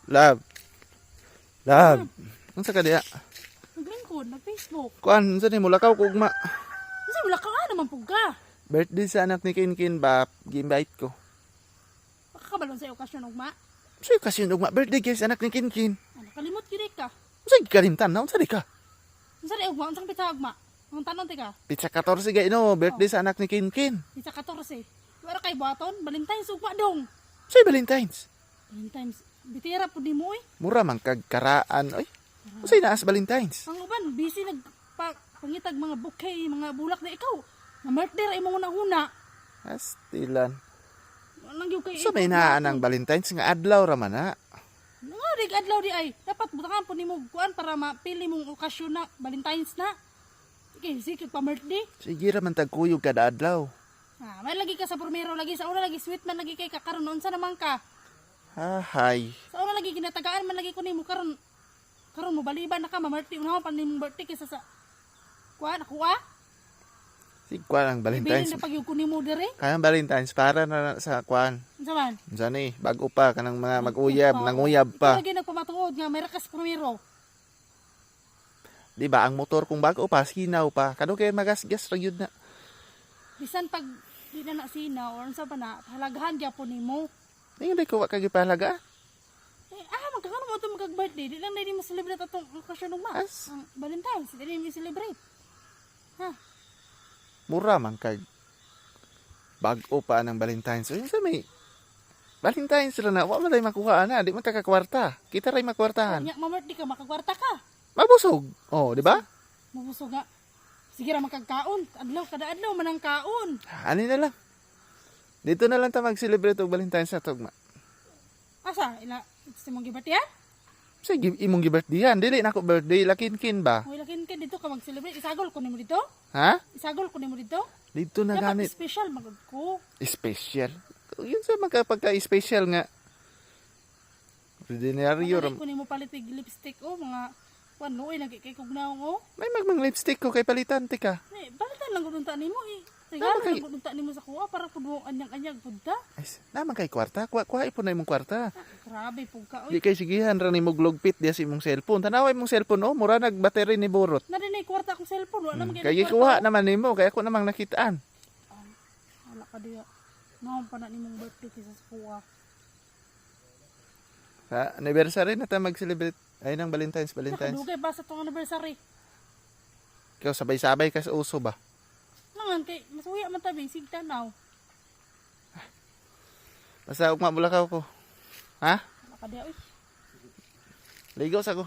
Love. Love. Unsa ka diha? Naglingkod, nag-Facebook. Kuan, unsa ni mulakaw ko ugma? Kasi wala ka nga naman pug ka. Birthday sa anak ni Kinkin ba? Gi-invite ko. Makakabalon sa okasyon ugma. Unsa yung kasi ugma birthday kay sa anak ni Kinkin? Ano, kalimot gyud ka. Unsa yung kalimtan na? Unsa di ka? Unsa di ugma, unsang pizza ugma? Ang tanon tika, Pizza 14 gay no, birthday sa anak ni Kinkin. pizza 14. Wala kay buhaton, Valentine's ugma dong. Unsa yung Valentine's? Valentine's, bitira pud nimo oy. Mura man kag karaan oy. Unsa yung naas Valentine's? Ang uban busy nag pa, pangitag mga bouquet, mga bulak na ikaw. Na birthday ra imong una-una. Astilan. Nang gyud kay Unsa may naa ang Valentine's nga adlaw ra man na? Nga dig adlaw di ay. Dapat butangan po nimo kuan para mapili mong okasyon na Valentine's na. Sige, sige pa birthday. Sige ra man tagkuyog kada adlaw. Ah, may lagi ka sa primero lagi sa una lagi sweet man lagi kay kakaron unsa naman ka. Hahay. Sa una lagi ginatagaan man lagi ko nimo karon karon mo baliban na ka ma-birthday unahon pa nimong birthday kaysa sa kuan ako ah. Sige kuan ang Ibilin Valentine's. na pagyud ko nimo dire. Kaya ang Valentine's para na sa kuan. Unsa man? Unsa ni? Bago pa kanang mga mag-uyab, nanguyab Ikaw pa. lagi nagpamatuod nga may rakas primero. Di ba ang motor kung bago pa sinaw pa. Kano kay magasgas ra gyud na. Bisan pag di na na sina or unsa pa na halagahan gyapon nimo. Ningon ko wa ka gipahalaga. Eh, magkakaroon mo ito magkag-birthday. Di lang na mo celebrate atong okasyon ugma. As? Ang Valentine's, di mo celebrate. Ha? Mura man kag bago pa ang Valentine's. Uy, unsa may Valentine's ra na wa man tay makuha ana, di man ta kakwarta. Kita ray makwartahan. Nya, ma-birthday ka, makagwarta ka. Mabusog. Oh, di ba? Mabusog nga. Sige ra makagkaon. Adlaw, kada adlaw man ang kaon. Ani na lang. Dito na lang ta mag-celebrate og Valentine's sa tugma. Asa, ila, sa mong gibirthday ha? Sige, imong gi-birthday-han. Dili na ako birthday, lakin-kin ba? Hoy, lakin ka dito ka mag-celebrate. Isagol ko nimo dito. Ha? Isagol ko nimo dito. Dito na Dapat ganit. special magud ko. Special. Yun sa mga pagka-special nga. Ordinaryo Dili ra. ko nimo palit og lipstick o mga kuan luoy lagi kay kugnaong o. May magmang lipstick ko kay palitan tika. Eh, balitan lang gud unta nimo eh. Regalo Tama kay- lang gud unta nimo sa kuha para pud mo anyag-anyag pud ta. Ay, naman kay kwarta. Kuha, kuha po na imong kwarta. Grabe pud ka Di oy. kay sigihan ra nimo glogpit diya sa imong cellphone. Tanawa imong cellphone oh, mura nag battery ni burot. Na din ay kwarta akong cellphone, wala naman Kay gikuha naman nimo, kay ako namang nakitaan. Wala ka diya. Naon pa na nimong birthday kaysa sa kuha. Sa anniversary na ta mag-celebrate. Ay nang Valentine's, Valentine's. Nakadugay ba sa tong anniversary? Ikaw sabay-sabay ka sa uso ba? Langan kay masuya man tabi sig tanaw. Basta ugma mulakaw ko. Ha? Wala ka diya oy. Ligo sa ko.